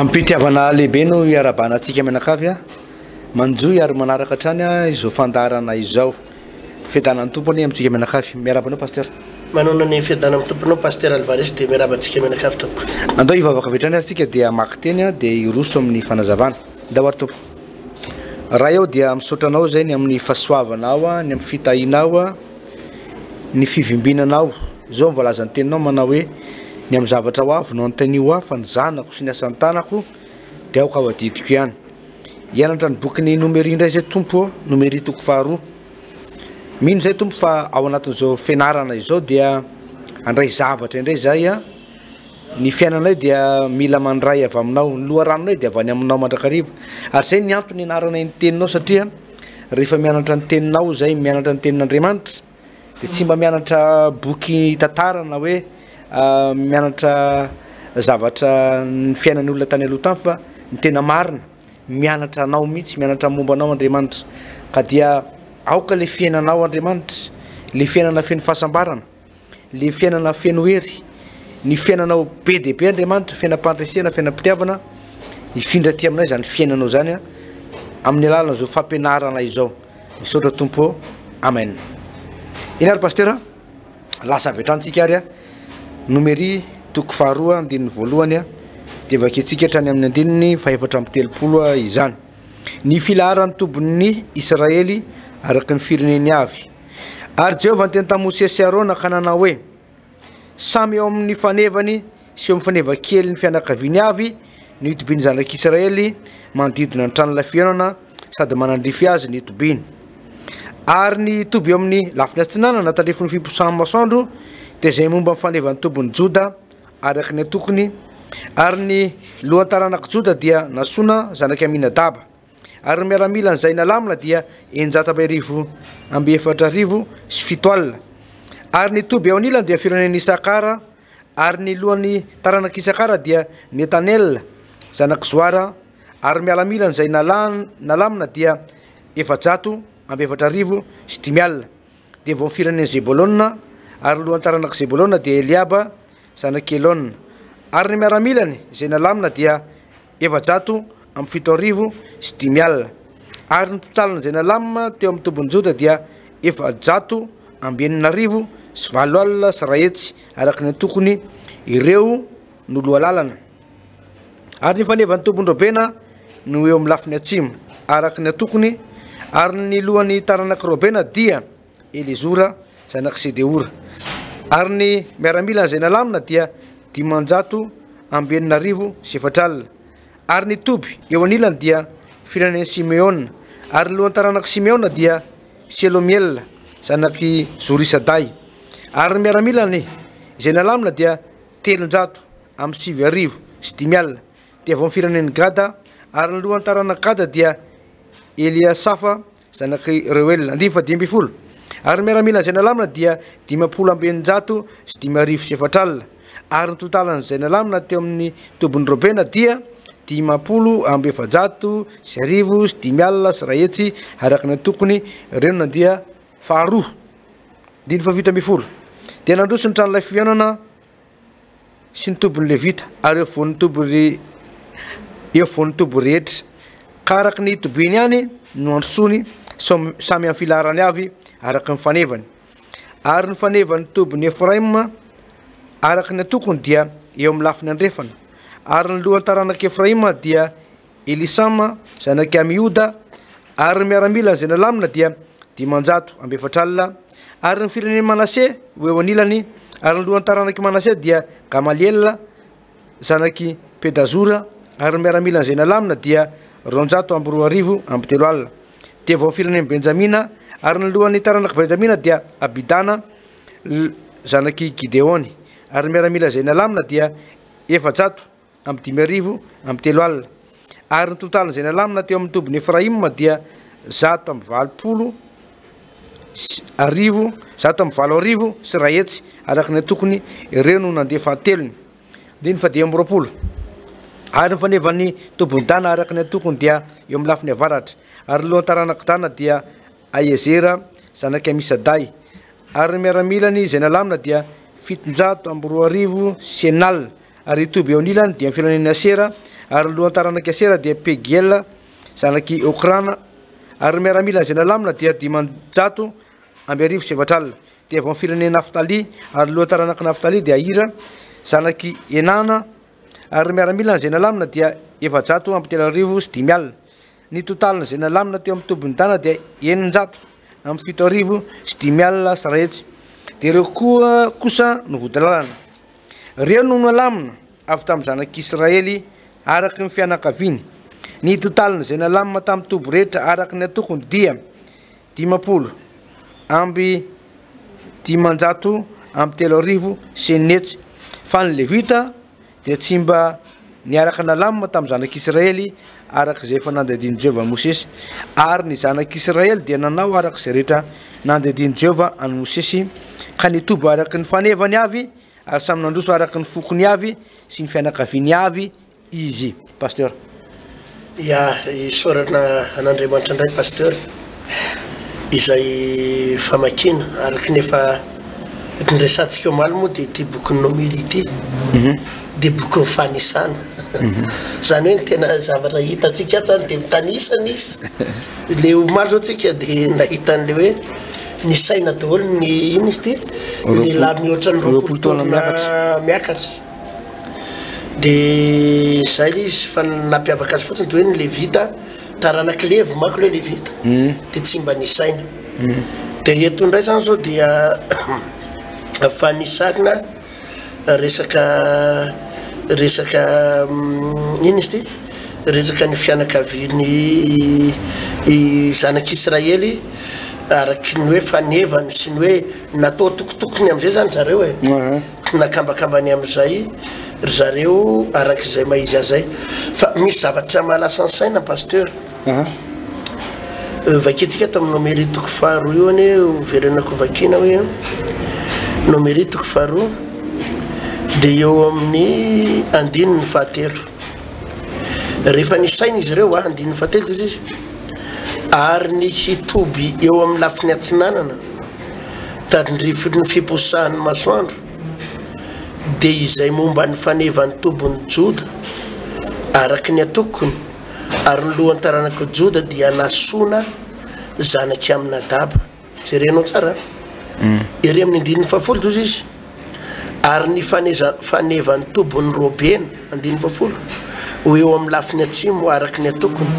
Amim-pitiavana lehibe no iarahabana antsika mianakavy manjohy ary manaraka hatrany izao fandaharana izao. Fiadanan'ny Tompo anie amintsika mianakavy. Miarahaba anao Pasteur. Manona ny fiadanan'ny Tomponao Pasteur Alvarez dia miarahaba antsika mianakavy tompoko. Andao hivavaka avy hatrany ary tsika dia hamaky teny dia hiroso amin'ny fanazavana. Ndao ary Tompo. Ray aho dia misaotra anao izay ny amin'ny fahasoavanao, ny amin'ny fitahianao, ny fivimbinanao. Izao no voalazan'ny teninao manao hoe ny amin'ny zavatra ho avy no anontanio ahy fa ny zanako sy ny asan'ny tanako dia aoka ho adidiko ihany. Hianatra ny bokin'ny Nomery indray izay Tompo ô, Nomery toko faharoa. Mino izay Tompo fa ao anatin'izao fianarana izao dia handray zavatra indray izay a. Ny fiainanay dia mila mandray avy aminao, ny loharanonay dia avy any aminao mandrakariva. Ary izay ny antony ianaranay ny teninao satria rehefa mianatra ny teninao izay, mianatra ny tenin'Andriamanitra, dia tsy mba mianatra boky tantara na hoe mianatra zavatra ny fiainan'ny olona tany aloha tany fa ny tena marina mianatra anao mihitsy, mianatra momba anao Andriamanitra. Ka dia aoka le fiainanao Andriamanitra, le fiainana feno fahasambarana, le fiainana feno hery, ny fiainanao be dia be Andriamanitra, fiainam-pandresena, fiainam-pitiavana, hifindra aty aminay izany fiainanao izany amin'ny alalan'izao fampianarana izao. Misaotra Tompo ô. Amen. Eny ary Pasteur, lasa avy hatrany tsika ary a. Nomery toko faharoa andininy voalohany a, dia vakintsika hatrany amin'ny andininy faha-34 izany. Ny filaharan'ny tobin'ny Israely araka ny fireneny avy. Ary Jehovah niteny tamin'i Mosesy sy Arona ka nanao hoe, Samy eo amin'ny fanevany sy eo amin'ny faneva kelin'ny fianakaviany avy no hitobian'ny zanak'Israely manodidina ny tranolay fihaonana sady manandrify azy ny hitobiany. Ary ny hitoby eo amin'ny lafiny atsinanana tandrifin'ny fiposahan'ny masoandro dia izay momba ny fanevan'ny tobin'i Joda araka ny antokony, ary ny lohan-taranak'i Joda dia Nasona zanak'i Aminadaba. Ary ny miaramilany izay nalamina dia 44 640. Ary ny toby eo anilany dia firenen'i Isakara, ary ny lohan'ny taranak'i Isakara dia Netanela, zanak'i Zoara, ary ny miaramilany izay nalamina dia 404 500. Dia vao ny firenen'i Zebolona, ary ny lohan'ny taranak'i Zebolona dia Eliaba, zanak'i Helona. Ary ny miaramilany izay nalamina dia 75 400. Ary ny totalin'izay nalamina teo amin'ny tobin'i Joda dia 146 180, araka ny antokony ireo no lohalalana. Ary ny fanevan'ny tobin'i Robena no eo amin'ny lafiny atsimo, araka ny antokony, ary ny lohan'ny taranak'i Robena dia Elizora, zanak'i Sedeora. Ary ny miaramilany izay nalamina dia 460 400. Ary ny toby eo anilany dia firenen'i Simeona. Ary ny lohan-taranak'i Simeona dia Selomiela, zanak'i Zorisaday. Ary ny miaramilany izay nalamina dia 309 500. Dia vao ny firenen'i Gada. Ary ny lohan-taranak'i Gada dia Eliasafa, Zanak'i Reuela, andininy faha-15. Ary ny miaramila izay nalamina dia 650 400. Ary ny totalan'izay nalamina teo amin'ny tobin'i Robena dia 150 105 150, araka ny antokony ireo no nandia faharoa. Andininy faha-17. Dia nandroso ny tranolay fihaonana sy ny tobin'ny Levita ary eo afovoan'ny toby eo afovoan'ny toby rehetra, ka araka ny itobiany ihany no androsoany, samy amin'ny filaharany avy araka ny fanevany. Ary ny fanevan'ny tobin'i Efraima araka ny antokony dia eo amin'ny lafiny andrefana. Ary ny lohan'ny taranak'i Efraima dia Elisama zanak'i Amihoda, ary ny miaramilany izay nalamina dia 440. Ary ny firenen'i Manase ho eo anilany, ary ny lohan'ny taranak'i Manase dia Gamaliela zanak'i Pedazora, ary ny miaramilany izay nalamina dia 202 300. Dia vao ny firenen'i Benjamina, ary ny lohan'ny taranak'i Benjamina dia Abidana zanak'i Gideony, ary ny miaramila izay nalamina dia 405 300. Ary ny totalin'izay nalamina teo amin'ny tobin'i Efraima dia 180 sy arivo, 108 100, araka ny antokony ireo no nandeha fahatelony. Andininy faha-25. Ary ny fanevan'ny tobin'i Dana araka ny antokony dia eo amin'ny lafiny avaratra. Ary ny lohan-taranak'i Dana dia Ahiezera, zanak'i Amisaday. Ary ny miaramilany izay nalamina dia 26 700. Ary ny toby eo anilany dia ny firenen'i Asera. Ary ny lohan-taranak'i Asera dia Pegiela zanak'i Okrana. Ary ny miaramilany izay nalamina dia 450. Dia avy ao amin'ny firenen'i Naftaly, ary ny lohan-taranak'i Naftaly dia Ahira zanak'i Enana. Ary ny miaramilany izay nalamina dia 3450. Ny totalin'izay nalamina teo amin'ny tobin'i Dana dia 1707. Dia ireo koa kosa no vodilalana. Ireo no nalamina avy tamin'ny zanak'Israely araka ny fianakaviany. Ny totalin'izay nalamina tamin'ny toby rehetra araka ny antokony dia 650 350. Fa ny Levita dia tsy mba niaraka nalamina tamin'ny zanak'Israely araka izay efa nandidian'i Jehovah an'i Mosesy. Ary ny zanak'Israely dia nanao araka izay rehetra nandidian'i Jehovah an'i Mosesy, ka nitoby araka ny fanevany avy, ary samy nandroso araka ny fokony avy sy ny fianakaviany avy izy. Pasteur. Ya, isaorana an'Andriamanitra indray Pasteur izay famakiana araka ny efa niresahantsika omaly moa dia ity bokin'ny Nomery ity dia bokin'ny fanisana. Izany hoe ny tena zavatra hitantsika ato izany dia mitanisa ny isa. Le omaly zao tsika dia nahita an'le hoe nisaina daholo ny inona izy ity? Lehilahy mihoatra ny 20 taona miakatra. Dia izay ilay izy fa ny nampiavaka azy fotsiny dia hoe ny levita, taranak'i Levy manko ilay levita, dia tsy mba nisaina. Dia eto indray izany izao dia fanisana resaka resaka inona izy ity? Resaka ny fianakavian'ny zanak'Israely araky ny hoe fanevany sy ny hoe natao tokotokony amin'izay izany zareo e. Nakambakambany amin'izay ry zareo araka izay maha izy azy izay. Fa misy zavatra mahalasa ny saina Pasteur. Vakintsika ato amin'ny Nomery toko faharoa io anie, hoverenako vakiana hoe Nomery toko faharoa dia eo amin'ny andininy fahatelo. Rehefa nisaina izy ireo, andininy fahatelo dia izy, ary ny hitoby eo amin'ny lafiny atsinanana, Tandrifin'ny fiposahan'ny masoandro, dia izay momba ny fanevan'ny tobin'i Joda, araka ny antokony, ary ny lohan-taranak'i Joda dia Nasona zanak'i Aminadaba. Jerenao tsara an! Ery amin'ny andininy fahafolo toa izy, ary ny faneza, fanevan'ny tobin'i Robena, andininy fahafolo, ho eo amin'ny lafiny atsimo araka ny antokony,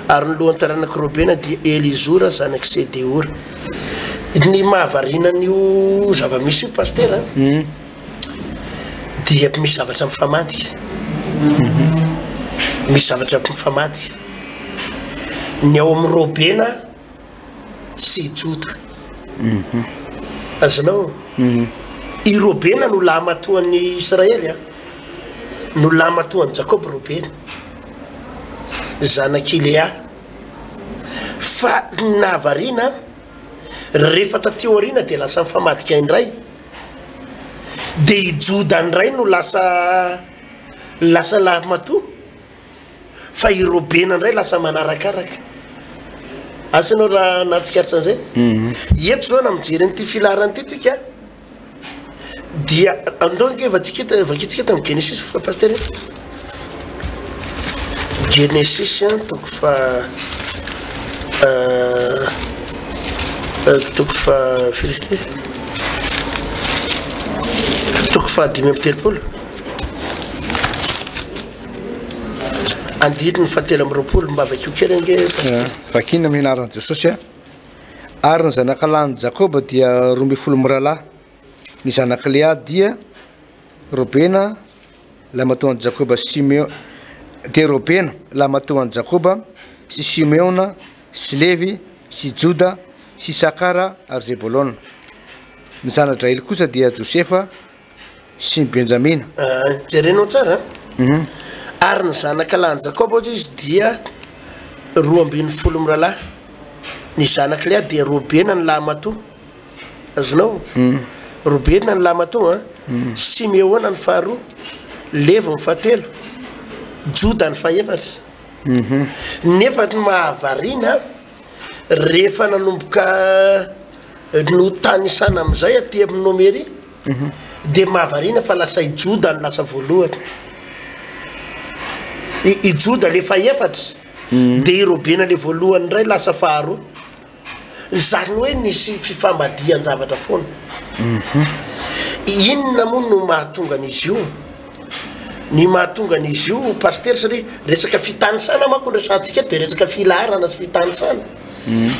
ary ny lohan-taranak'i Robena dia Elizora zanak'i Sedeora. Ny mahavariana an'io zava-misy io Pasitera an, dia misy zavatra mifamadika, misy zavatra mifamadika, ny ao amin'i Robena sy i Joda, azonao? I Robena no lahimatoan'i Israely an, no lahimatoan'i Jakoba Robena, zanak'i Lea. Fa ny nahavariana, rehefa taty aoriana dia lasa nifamadika indray, dia i Joda indray no lasa lasa lahimatoa, fa i Robena indray lasa manarakaraka. Asa ianao raha nahatsikaritra an'izay? Eto izao na mijery an'ity filaharana ity tsika, Dia andao ange vatsika eto, vakintsika eto amin'ny Genesisy fa pasteur e. Genesisy an, toko fa toko fa firy izy ity? Toko faha 35. Andininy faha 23, mba vakio kely ange pasteur. Vakina amin'ny anaran'i Jesosy a. Ary ny zanakalahin'i Jakoba dia 12 mirahalahy. Ny zanak'i Lea dia, Robena, lahimatoan'i Jakoba sy Simeo, dia Robena, lahimatoan'i Jakoba, sy Simeona, sy Levy, sy Joda, sy Isakara ary Zebolona. Ny zana-dRahely kosa dia Josefa sy ny Benjamina. Jerenao tsara an. Ary ny zanaka lahin'i Jakoba hozy izy dia 12 mirahalahy. Ny zanak'i Lea dia Robena ny lahimatoa. Azonao? Robena ny lahimatoa an, Simeona ny faharoa, Levy ny fahatelo, Joda ny fahefatra. Nefa ny mahavariana, rehefa nanomboka notanisana amin'izay aty amin'ny Nomery, dia mahavariana fa lasa i Joda no lasa voalohany. I i Joda le fahefatra, de i Robena le voalohany indray lasa faharoa. Izany hoe nisy fifamadihan-javatra foana. Inona moa no mahatonga an'izy io? Ny mahatonga an'izy io Pasitera satria resaka fitanisana manko no resahantsika eto dia resaka filaharana sy fitanisana.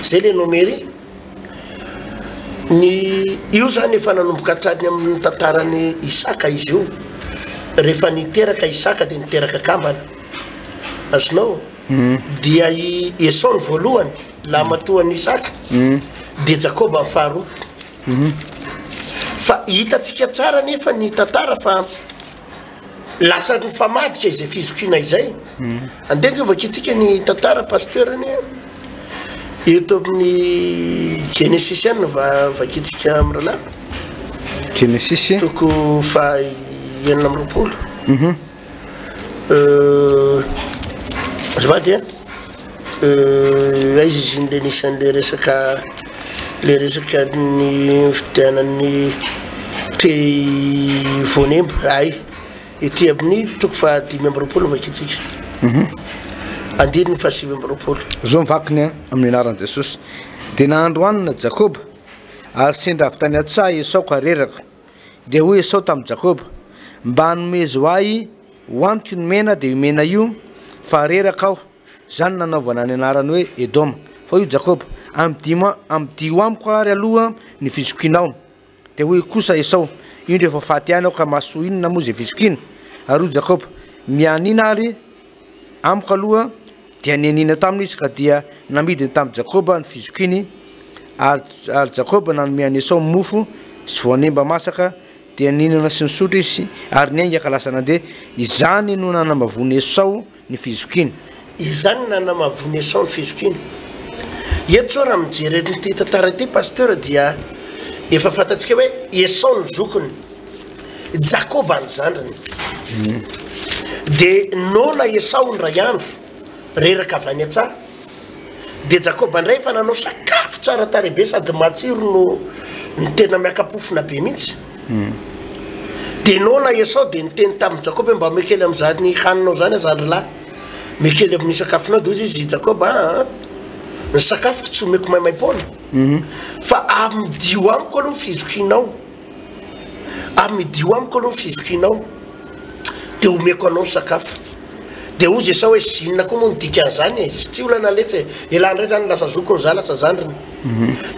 Zay le nomery. Ny io zany efa nanomboka hatrany amin'ny tantaran'i Isaka izy io. Rehefa niteraka Isaka dia niteraka kambana. Azonao? Dia i Esao ny voalohany, lahimatoan'i Isaka, dia Jakoba ny faharoa. Fa hitantsika tsara anefa ny tantara fa lasa nifamadika izay fizokiana izay. Andeha ange vakintsika ny tantara pasteur anie. Eto amin'ny Genesisy ihany no vakintsika amin'ny rahalahy. Genesisy. Toko faha 26. Azafady a, aiza izy iny le nisy an'le resaka le resaka ny fividianan'ny pays voanemba, hay ety amin'ny toko faha 25 no vakintsika, andininy faha 29. Zao ny vakiny a, amin'ny anaran'i Jesosy. Dia nahandro hanina Jakoba, ary sendra avy tany an-tsaha Esao ka reraka. Dia hoy Esao tamin'i Jakoba, Mba anomezo ahy hohaniko ny mena, dia io mena io, fa reraka aho. Izany no nanaovana ny anarany hoe Edoma. Fa hoy Jakoba, Amidimo amidio amiko ary aloha ny fizokianao. Dia hoy kosa Esao, Indro efa faty ihany aho, ka mahasoa inona moa izay fizokiana? Ary hoy Jakoba, Mianiana ary amiko aloha Dia nianiana taminy izy, ka dia namidiny tamin'i Jakoba ny fizokiany, ary ary Jakoba nanome an'i Esao mofo sy voanemba masaka, dia nihinana sy nisotro izy, ary niainga ka lasa nandeha. Izany no nanamavoan'i Esao ny fizokiany. Izany no nanamavoan'i Esao ny fizokiany. Eto izao raha mijery an'ity tantara ity Pasteur dia efa fantatsika hoe Esao no zokiny. Jakoba ny zandriny. Dia noana Esao indray andro, reraka avy any an-tsaha. Dia Jakoba indray efa nanao sakafo tsara tarehy be sady matsiro no no tena miaka-pofona be mihitsy. Dia noana Esao dia niteny tamin'i Jakoba hoe mba omeo kely amin'izany haninao izany aho zandry lahy. Omeo kely amin'ny sakafonao. Dia hoy izy Jakoba, aa ny sakafoko tsy omeko maimaim-poana fa amidio amiko aloha ny fizokianao. Amidio amiko aloha ny fizokianao, dia omeko anao ny sakafo. Dia hozy Esao hoe, Zinona koa moa no dikan'izany e? Tsy olana letsy e! Elah indray izany lasa zokiny, izaho lasa zandriny.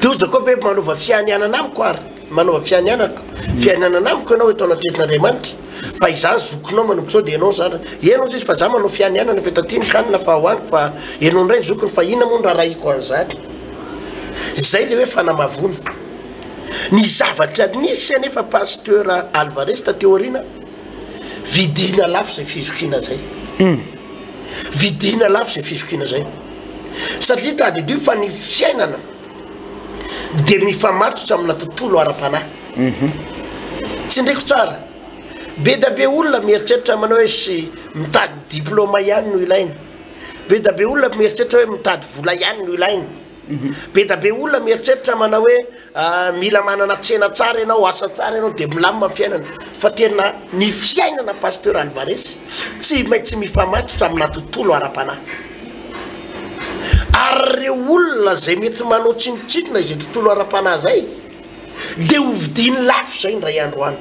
Dia hozy Jakoba hoe, Manaova fianianana amiko ary, manaova fianianako, fianianana amiko ianao eto anatrehan'Andriamanitra, fa izaho zokinao manomboka izao, dia ianao zandriny. Eny, hozy izy, fa izaho manao fianianana, fa eto aty ny hanina fa hohaniko, fa ianao indray ny zokiny, fa inona moa no raharahiko an'izany? Izay ilay hoe fanamavoana. Ny zavatra nisy anefa Pasteur Alvarez taty aoriana, vidina lafo izay fizokiana izay. Vidina lafo izay fizokiana izay. Satria tadidio fa ny fiainana dia mifamatotra amina tontolo ara-panahy. Tsindriko tsara. Be da be olona mieritreritra manao hoe sy mitady diplôma ihany no ilaina. Be da be olona mieritreritra hoe mitady vola ihany no ilaina. Be da be olona mieritreritra manao hoe mila manana tsena tsara ianao, asa tsara ianao dia milamina ny fiainana. Fa tena ny fiainana Pasteur Alvarez tsy maintsy mifamatotra amina tontolo ara-panahy. Ary ireo olona izay mety manao tsinontsinona izay tontolo ara-panahy izay dia hovidiany lafo izay indray andro any.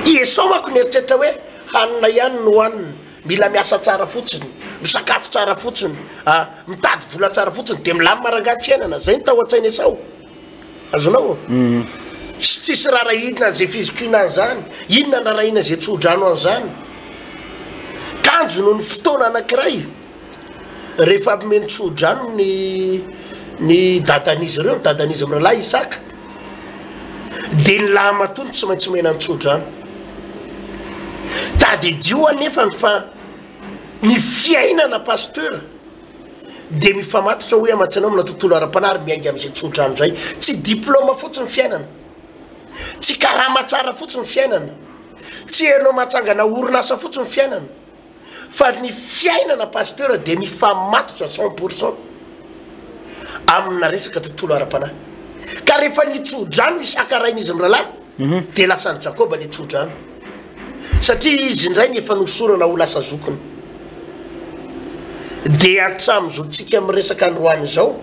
I Esao manko nieritreritra hoe hanina ihany no hohanina. Mila miasa tsara fotsiny, misakafo tsara fotsiny, mitady vola tsara fotsiny de milamina rangahy fiainana, zay ny tao an-tsain'i Esao. Azonao? Sy tsisy rarahina an'izay fizokiana an'izany, inona ny rarahina izay tsodrano an'izany. Kanjo noho ny fotoana anankiray, rehefa nomeny tsodrano ny ny dadan'izy ireo, ny dadan'izy mirahalahy Isaka, dia ny lahimatoa no tsy maintsy omena ny tsodrano. Tadidio anefa ny fa ny fiainana pasteur dia mifamatotra hoy aho mantsy anao amina tontolo ara-panahy ary miainga amin'izay tsodrano izay. Tsy diplôma fotsiny ny fiainana, tsy karama tsara fotsiny ny fiainana, tsy ianao mahatsangana orinasa fotsiny ny fiainana. Fa ny fiainana pasteur dia mifamatotra 100% amina resaka tontolo ara-panahy. Ka rehefa nitso-drano Isaka rain'izy mirahalahy, dia lasan'i Jakoba le tso-drano. Satria izy indray ny efa nosorana ho lasa zokiny. Dia hatramin'izao tsika miresaka androany izao,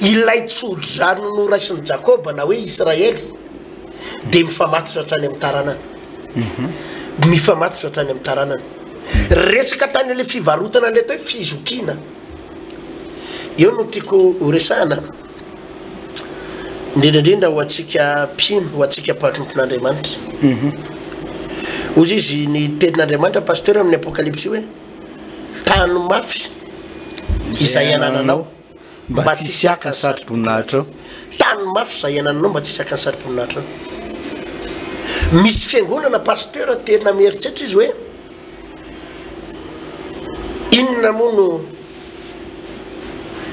ilay tsodrano noraisin'i Jakoba na hoe Israely dia mifamatotra hatrany amin'ny taranany. Mifamatotra hatrany amin'ny taranany. Resaka tany ilay fivarotana ilay atao hoe fizokiana. Eo no tiako horesahana, indrindra indrindra ho antsika mpino, ho antsika mpanompon'Andriamanitra. Hozy izy ny tenin'Andriamanitra pasteur amin'ny Apokalypsy hoe tano mafy izay anananao mba tsy hisy haka ny satroboninahitra. Tano mafy izay anananao mba tsy hisy haka ny satroboninahitra. Misy fiangonana pasteur tena mieritreritra izy hoe Inona moa no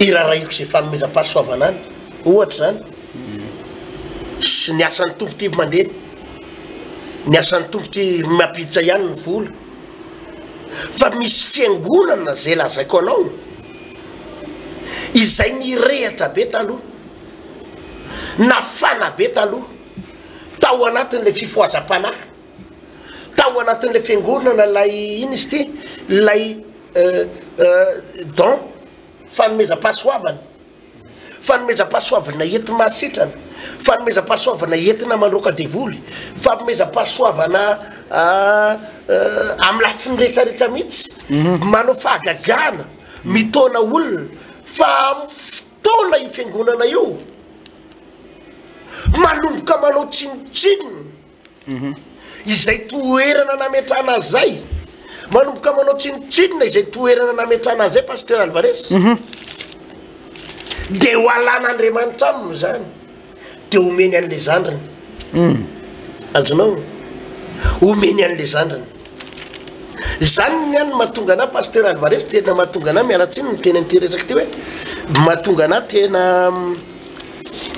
irarahiko izay fanomezam-pahasoavana any, ohatra izany, sy ny asan'ny Tompo ity mandeha, ny asan'ny Tompo ity mampiditra ihany ny vola, fa misy fiangonana izay lazaiko anao, izay nirehatra be taloha, nafana be taloha, tao anatin'ilay fifohazam-panahy. Tao anatin'ilay fiangonana ilay inona izy ity ilay don fanomezam-pahasoavana, fanomezam-pahasoavana enti-mahasitrana, fanomezam-pahasoavana entina mandroaka devoly, fanomezam-pahasoavana amin'ny lafiny rehetrarehetra mihitsy, manao fahagagana, mitaona olona, fa amin'ny fotoana io fiangonana io manomboka manao tsinontsinona. Izay toerana nametrahana azy zay, manomboka manao tsinontsinona izay toerana nametrahana azy zay Pasteur Alvarez, de ho alan'Andriamanitra aminy zany, de omeny an'le zandriny. Azonao? Omeny an'le zandriny. Zany ny any mahatonga anah Pasteur Alvarez tena mahatonga anah miala tsiny miteny an'ity resaka ity hoe mahatonga anah tena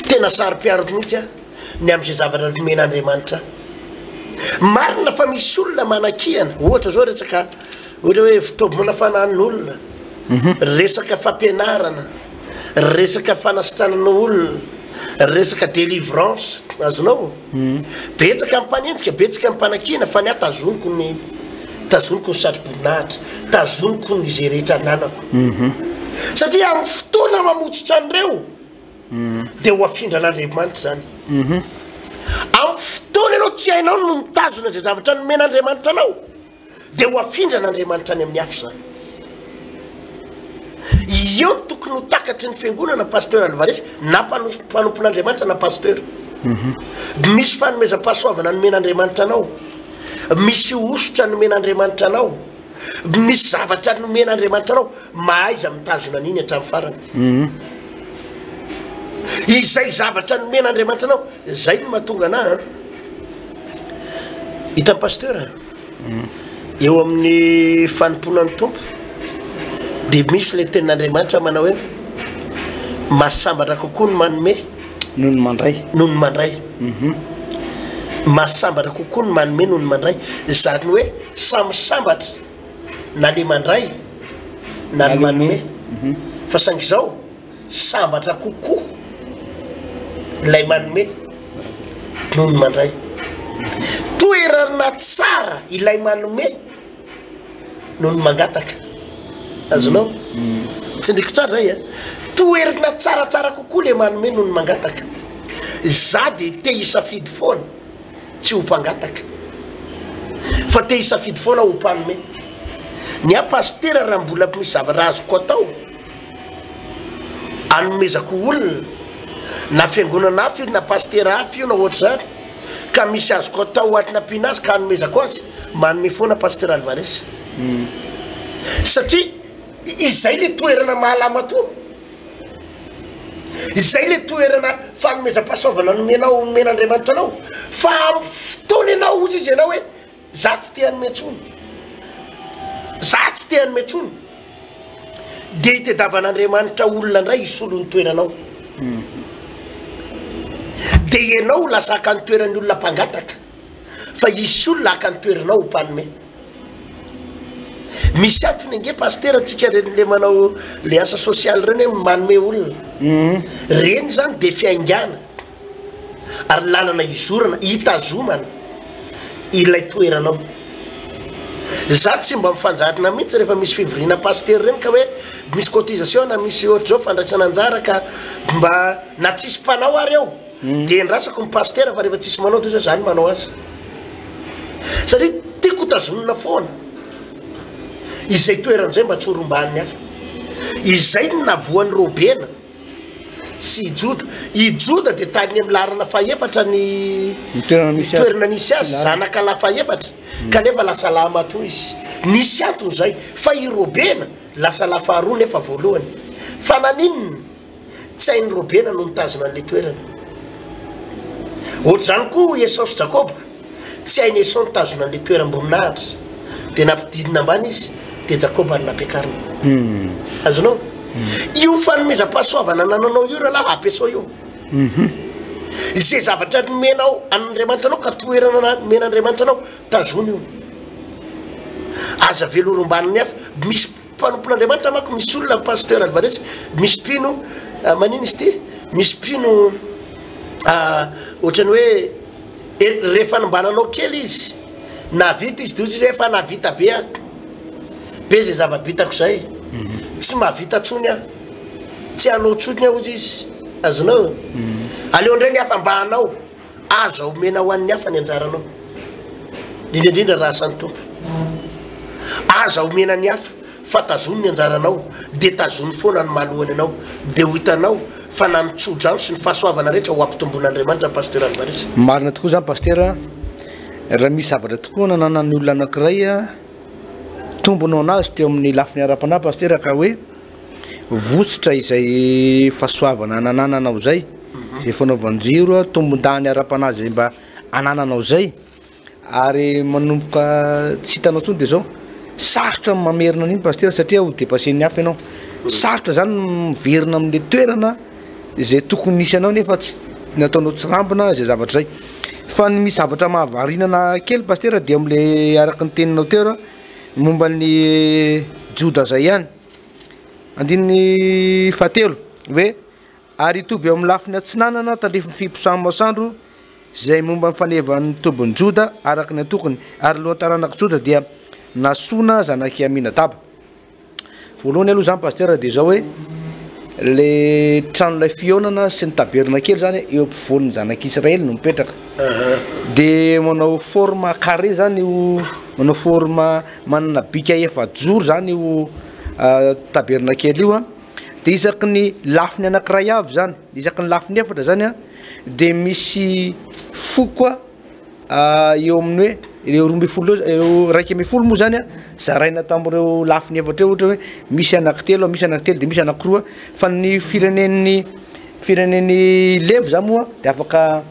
tena saro-piaro mihitsy aho. ny amin'izay zavatra nomen'Andriamanitra ahy. Marina fa misy olona manakihana, ohatra zao resaka ohatra hoe fitaomana fanan'olona, mhm. resaka fampianarana, resaka fanasitranana olona, resaka délivrance, azonao? Mhm. Betsaka ny mpanenjika, betsaka ny mpanakihana fa ny ahy tazoniko ny tazoniko ny satroboninahitra, tazoniko ny izay rehetra ananako. Mhm. Satria amin'ny fotoana mamotsitra an'ireo dia ho afindran'Andriamanitra izany. Amin'ny fotoana ianao tsy hainao no mitazona izay zavatra nomen'Andriamanitra anao, dia ho afindran'Andriamanitra any amin'ny hafa izany. Eo no tokony ho takatry ny fiangonana, Pasteur Alvarez, na mpanompon'Andriamanitra na pasteur. Misy fanomezam-pahasoavana nomen'Andriamanitra anao, misy hosotra nomen'Andriamanitra anao, Misy zavatra nomen'Andriamanitra anao, mahaiza mitazona an'iny hatramin'ny farany. Mhm. Izay zavatra nomen'Andriamanitra anao, zay no mahatonga anah an. Hitan'ny pasteur mhm. eo amin'ny fanompoana ny Tompo dia misy ilay tenin'Andriamanitra manao hoe mahasambatra kokoa ny manome noho ny mandray. Noho ny mandray. Mhm. Mahasambatra kokoa ny manome noho ny mandray. Izany hoe samy sambatra na le mandray na ny manome. Mhm. Fa saingy izao, sambatra kokoa ilay manome noho ny mandray. Toerana tsara ilay manome noho ny mangataka. Azonao? Tsindriko tsara zay a. Toerana tsaratsara kokoa le manome noho ny mangataka. Za de te hisafidy foana tsy ho mpangataka. Fa te hisafidy foana ho mpanome. Ny ahy pasitera raha mbola misy zavatra azoko atao anomezako olona na fiangonana hafa io na pasitera hafa io na ohatr'izany ka misy azoko atao ohatry ny ampiana azy ka anomezako azy, manome foana Pasteur Alvarez. Satria izay le toerana mahalamatoa, izay le toerana fanomezam-pahasoavana nomenao, nomen'Andriamanitra anao, fa amin'ny fotoana ianao hozy izy ianao hoe Za tsy te hanome tsony. Za tsy te hanome tsony. Dia itediavan'Andriamanitra olona indray hisolo ny toeranao. Dia ianao ho lasa haka ny toeran'ny olona mpangataka. Fa hisy olona haka ny toeranao ho mpanome. Misy antony ange pasitera tsika reny le manao le asa sosialy reny hoe manome olona. Reny zany dia fiaingàna. ary lalana izorana, hitazomana. ilay toeranao. Za tsy mba mifanjarina mihitsy rehefa misy fivoriana pasitera ireny ka hoe misy cotisation na misy ohatr'izao fandraisana anjara ka mba na tsisy mpanao ary eo de endrasako ny pasitera fa rehefa tsisy manao de za no manao azy satria tiako tazonina foana izay toerana izay mba tsy ho rombahan'ny hafa. Izay no navoan'i Robena sy i Joda. I Joda dia tany amin'ny laharana fahefatra ny Ny toerana nisy azy. toerana nisy azy, zanaka lahy fahefatra, kanefa lasa lahy matoa izy. Nisy antony izay, fa i Robena lasa lahy faharoa nefa voalohany. Fa naninona? Tsy hain'i Robena no nitazona an'ilay toerana. Ohatr'izany koa i Esao sy Jakoba. Tsy hain'i Esao nitazona an'ilay toeram-boninahitra. Dia nampidinina ambany izy, dia Jakoba no nampiakarina. Azonao? Io fanomezam-pahasoavana anananao io rahalahy, ampiasao io. Izay zavatra nomenao an'Andriamanitra anao ka toerana nomen'Andriamanitra anao, tazony io. Aza avela ho rombanin'ny hafa. Misy mpanompon'Andriamanitra manko, misy olona, Pasteur Alvarez, misy mpino, manina izy ity? Misy mpino ohatran'ny hoe rehefa nombananao kely izy, nahavita izy, de hoy izy hoe efa nahavita be aho, be zay zava-bitako zay, tsy mahavita tsony aho, tsy hanao tsony aho hozy izy, azonao? Aleo indray ny hafa mba hanao. Aza omena ho an'ny hafa ny anjaranao, indrindra indrindra raha asan'ny Tompo. Aza omena ny hafa fa tazony ny anjaranao, dia tazony foana ny maha-lohany anao, dia ho hitanao fa na ny tso-drano sy ny fahasoavana rehetra ho ampitomboin'Andriamanitra Pasteur Alvarez. Marina tokoa izany Pasteur a! Raha misy zavatra tokoa nananan'ny olona anankiray tombony ho an'azy teo amin'ny lafiny ara-panahy Pasteur ka hoe Votsotra izay fahasoavana anananao izay, izay fanaovan-jiro, tombon-dahiny ara-panahy izay mba anananao izay, ary manomboka tsy hitanao intsony dia izao, sarotra ny mamerina an'iny pasitera satria ho depassen'ny hafa ianao, sarotra zany ny miverina amin'le toerana izay tokony nisy anao nefa tsy nataonao tsirambina izay zavatra izay, fa ny misy zavatra mahavariana ana kely pasitera dia am'le araka ny teninao teo raha momba ny Joda zay ihany. Andininy fahatelo, hoe, Ary hitoby eo amin'ny lafiny atsinanana tandrifin'ny fiposahan'ny masoandro izay momba ny fanevan'ny tobin'i Joda araka ny antokony, ary ny lohan-taranak'i Joda dia Nasona zanak'i Aminadaba. Voalohany aloha izany pasitera dia izao hoe, le tranolay fihaonana sy ny tabernakely zany eo ampovoan'ny zanak'Israely no mipetraka. De manao forme carré zany io, manao forme manana bika efajoro zany io tabernakely io an, de isaky ny lafiny anakiray avy zany, isaky ny lafiny efatra zany an, de misy foko eo amin'ny hoe ireo 12 ireo, ireo 11 moa zany an, zaraina tamin'ireo lafiny efatra ireo, ohatra hoe misy anankitelo, misy anankitelo de misy anankiroa, fa ny firenen'ny firenen'i Levy zany moa de afaka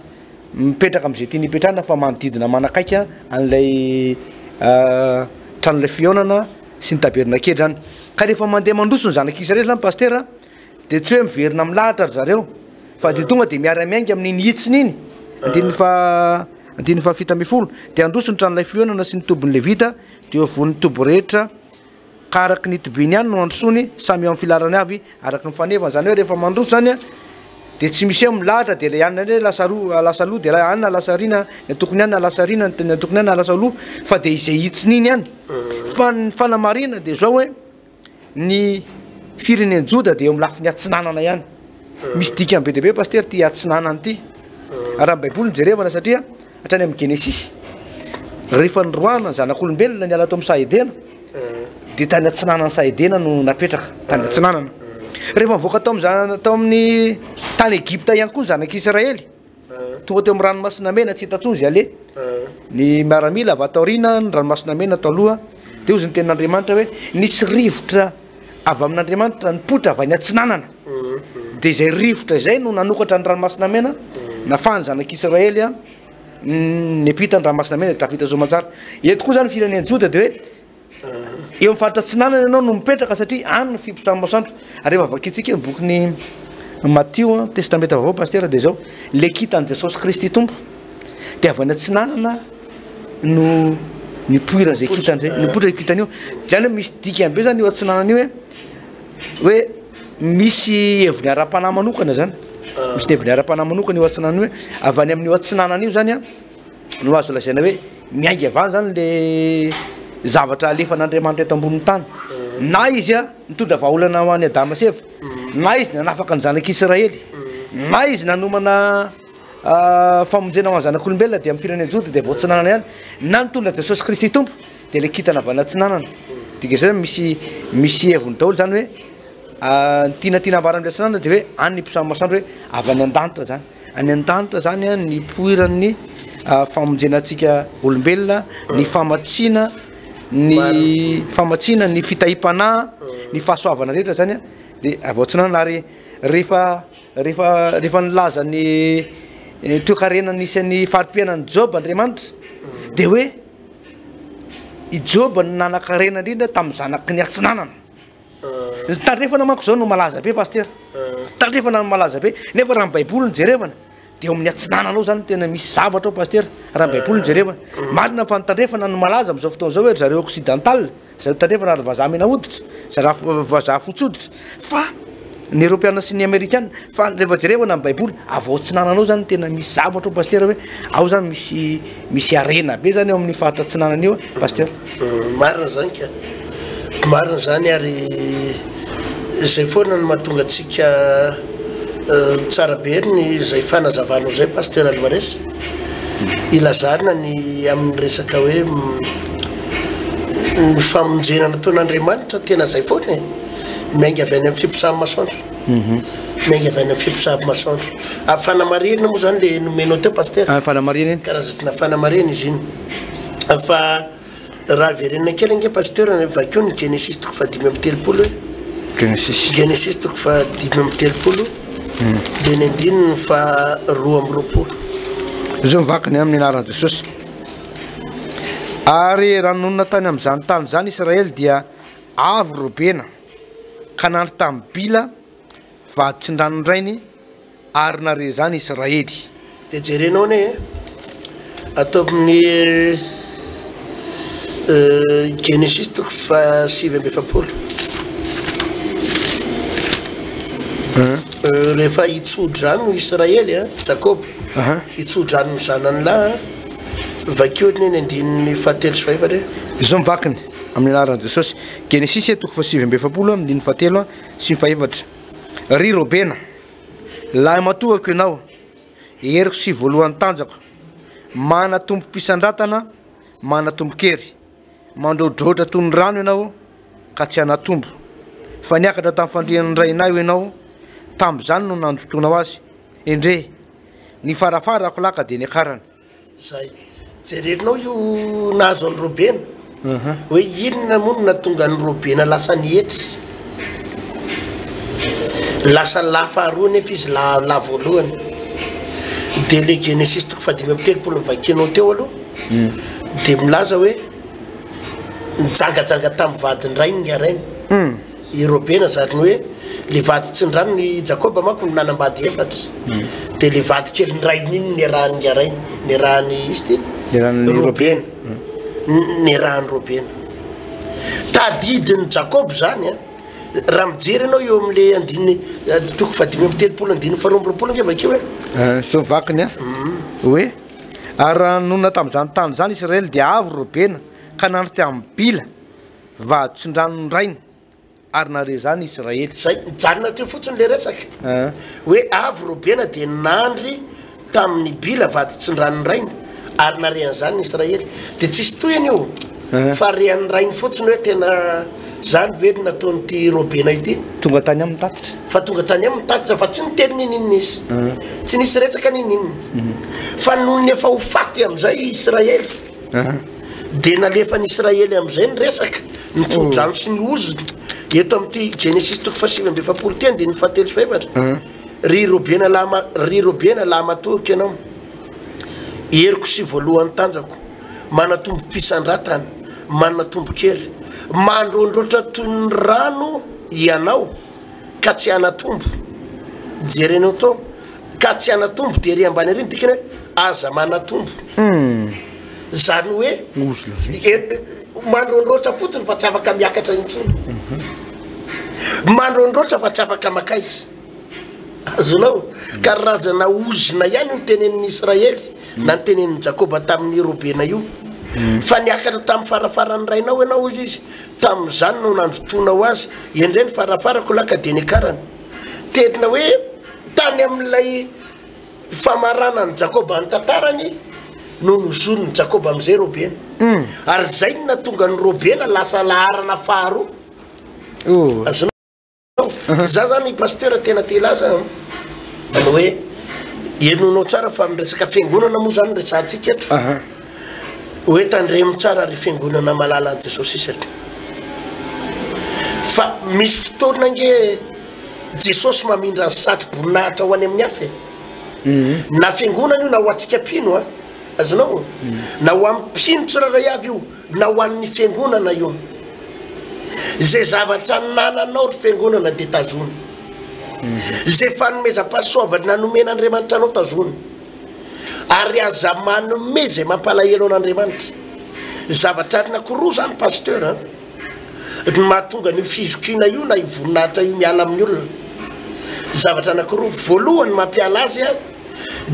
mipetraka amin'izay tiany hipetrahana fa manodidina manakaiky an'ilay tranolay fihaonana sy ny tabernakely zany. Ka rehefa mandeha mandroso ny zanak'Israely zany pasitera de tsy hoe miverina milahatra ry zareo fa de tonga de miara-miainga amin'iny hitsiny iny, andininy faha andininy faha 17, de handroso ny tranolay fihaonana sy ny tobin'ny Levita, de eo afovoan'ny toby rehetra Ka araka ny itobiany ihany no androsoany, samy eo amin'ny filaharany avy, araka ny fanevany. Izany hoe rehefa mandroso izany dia tsy misy hoe milahatra dia ilay anona indray lasa roa, lasa aloha, dia ilay anona lasa aoriana, ny antokony anona lasa aoriana, ny antokony anona lasa aloha, fa dia izay hitsiny iny ihany. Fa ny fanamarihana dia izao hoe ny firenen'i Joda dia eo amin'ny lafiny atsinanana ihany. Misy dikany be dia be pasitera ity atsinanana ity. Raha ny Baiboly no jerevana satria Hatrany amin'ny Genesisy, rehefa noroahana ny zanak'olombelona niala tao amin'ny saha Edena, dia tany atsinanan'ny saha Edena no napetraka, tany atsinanana. Rehefa nivoaka tao amin'ny tao amin'ny tany Egypta ihany koa ny zanak'Israely, tonga teo amin'ny ranomasina mena tsy hita intsony izay aleha. Ny miaramila avy ato aoriana, ny ranomasina mena ato aloha, dia hozy ny tenin'Andriamanitra hoe nisy rivotra avy amin'Andriamanitra nipoitra avy any atsinanana. Dia izay rivotra izay no nanokatra ny ranomasina mena, nafahan'ny zanak'Israely niampita ny ranomasina mena dia tafita soamantsara. Eto koa izany firenen'i Joda dia hoe eo amin'ny faritra atsinanana ianao no mipetraka satria any no fiposahan'ny masoandro. Ary rehefa vakintsika ny bokin'i Matio, Testamenta Vaovao, Pasitera, dia izao, le kintan'i Jesosy Kristy Tompo dia avy any atsinanana no nipoiran'izay kintana izay, nipoitra io kintana io. Izany hoe misy dikany be zany io atsinanana io hoe hoe misy heviny ara-panahy manokana zany. Misy heviny ara-panahy manokana io atsinanana io hoe avy any amin'io atsinanana io zany no azo lazaina hoe. miainga avy any zany le zavatra alefan'Andriamanitra eto ambonin'ny tany. Na izy a nitondra vahaolana ho an'i Adama sy Eva, na izy nanafaka ny zanak'Israely, na izy nanomana famonjena ho an'ny zanak'olombelona dia amin'ny firenena Joda dia vao atsinanana ihany, na nitondra Jesosy Kristy Tompo dia le kintana avy any atsinanana. Dika izay zany misy misy heviny daholo zany hoe ny tiana tiana ambara amin'ilay atsinanana dia hoe any ny iposahan'ny masoandro hoe avy any an-danitra zany. Any an-danitra zany an ny ipoiran'ny famonjena antsika olombelona, ny famatsiana ny famatsiana ny fitahiam-panahy, ny fahasoavana rehetra zany an dia avy ao atsinanana ary rehefa rehefa rehefa nilaza ny toekarena nisy an'ny fari-piainan'i Joba Andriamanitra dia hoe i Joba no nanan-karena indrindra tamin'ny zanaky ny atsinanana. Ny tandrefana manko zao no malaza be pasitera. Tandrefana no malaza be. Nefa raha ny baiboly no jerevana dia eo amin'ny atsinanana ao zany tena misy zavatra ao pasitera. Raha ny baiboly no jerevana. Marina fa ny tandrefana no malaza amin'izao fotoana izao hoe ry zareo occidental, zareo tandrefana ary vazaha mena hoditra, zareo vazaha fotsy hoditra. Fa ny eropeana sy ny amerikana, fa rehefa jerevana ny baiboly, avy ao atsinanana ao zany tena misy zavatra ao pasitera hoe ao zany misy misy harena be zany eo amin'ny faritra atsinanana io pasitera. Marina zany ka. Marina izany ary izay foana no mahatonga antsika tsara be ny izay fanazavanao izay Pasteur Alvarez ilazana ny amin'ny resaka hoe ny famonjena nataon'Andriamanitra tena izay foana e miainga avy any amin'ny fiposahan'ny masoandro miainga avy any amin'ny fiposahan'ny masoandro ary fanamarihana moa zany le nomenao teo Pasteur ah, fanamarihana iny karazana fanamarihana izy iny fa Raha verenina kely ange Pasteur, vakio ny Genesisy toko fahadimy amby telopolo e. Genesisy. Genesisy toko fahadimy amby telopolo, dia ny andininy faharoa amby roapolo. Izao ny vakiny amin'ny anaran'i Jesosy. Ary raha nonina tany amin'izany tany izany Israely dia avy Robena, ka nandry tamin'i Bila, vaditsindranon-drainy, Ary nare izany Israely. Dia jerenao anie e, ato amin'ny Genesisy toko faha 49. Rehefa hitso-drano Israely, Jakoba, hitso-drano ny zanany lahy, vakio anie ny andininy fahatelo sy fahefatra e. Izao ny vakiny, amin'ny anaran'i Jesosy. Genesisy toko faha 49, andininy fahatelo sy ny fahefatra. Ry Robena, Lahimatoako ianao, heriko sy voalohan'ny tanjako, Manatombom-pisandratana, manatombon-kery, Mandroadroatra toy ny rano ianao, ka tsy hanatombo. Fa niakatra tamin'ny fandrian'ny rainao ianao, tamin'izany no nandotoanao azy. Endrey, ny farafarako lahy ka dia niakarany. Zay. Jerenao io nahazo an'i Robena. Hoe inona moa no nahatonga an'i Robena lasa nihetry. Lasa lahy faharoa nefa izy lahy lahy voalohany. Dia le Genesisy toko fahadimy amby telopolo novakianao teo aloha dia milaza hoe nijangajanga tamin'ny vadin-drainy ny rainy. I Robena zany hoe le vady tsindranony, i Jakoba manko no nanambady efatra, de le vady kelin-drainy iny niarahan'i Ngarainy, niarahan'i izy ty? Niarahan'i Robena, niarahan'i Robena. Tadidin'i Jakoba zany an, raha mijery ianao eo amin'le andininy toko fahadimy amby telopolo andininy faharoa amby roapolo ange vakio e. Zao vakiny an, hoe, ary raha nonina tamin'izany tany izany Israely dia avy Robena ka nandry tamin'i Bila, Vaditsindranon' ny rainy, ary nahare izany Israely. Zay, nijanona teo fotsiny le resaka. Hoe avy Robena dia nandry tamin'i Bila vaditsindranon' ny rainy, ary nahare an'izany ny Israely. Dia tsisy tohiny io, fa re an'ny rainy fotsiny hoe tena zany ve no nataon'ity Robena ity. Tonga tany aminy ny tatitra. Fa tonga tany aminy ny tatitra, fa tsy niteny n'inon'inona izy. Tsy nisy resaka n'inon'inona. Fa nony efa ho faty amin'izay i Israely. Dia nalefan'i Israely amin'izay ny resaka, ny tsodrano sy ny ozona. Eto amin'ity Genesisy toko faha-49 ity, andininy fahatelo sy fahefatra. Ry Robena lahy, ry Robena lahy matoky ianao, heriko sy voalohan'ny tanjako, manatombom-pisandratana, manatombon-kery, mandroandroatra toy ny rano ianao, ka tsy hanatombo. Jerenao tao, ka tsy hanatombo, dia ery ambany ery ny dikany hoe aza manatombo. Izany hoe mandroandroatra fotsiny fa tsy afaka miakatra intsony. Mandroandroatra fa tsy afaka makaiza. Azonao? Karazana ozona ihany io nitenenin'i Israely na nitenenin'i Jakoba tamin'i Robena io. Fa niakatra tamin'ny farafaran'ny rainao ianao, hoy izy, tamin'izany no nandotoanao azy, endrey ny farafarako lahy ka dia niakarany. Tena hoe tany amin'ilay famaranan'i Jakoba ny tantarany no nozonin'i Jakoba amin'izay Robena. Ary izay no nahatonga an'i Robena lasa laharana faharoa. Azonao? Za zany pasteur tena te hilaza ny hoe henoinao tsara fa miresaka fiangonana moa zany resahantsika eto. Hoe tandremo tsara ry fiangonana malala an'i Jesosy isaka. Fa misy fotoana ange Jesosy mamindra ny satro-boninahitra ho any amin'ny hafa e. Na fiangonana io na ho antsika mpino a. Azonao? Na ho an'ny mpino tsirairay avy io. Na ho an'ny fiangonana io. Izay zavatra anananao ry fiangonana dia tazony. Izay fanomezam-pahasoavana nomen'Andriamanitra anao tazony. Ary aza manome izay mampalahelo an'Andriamanitra. Zavatra anankiroa izany pasteur a, no mahatonga an'io fizokiana io na io voninahitra io miala amin'ny olona. Zavatra anankiroa, voalohany mampiala azy a,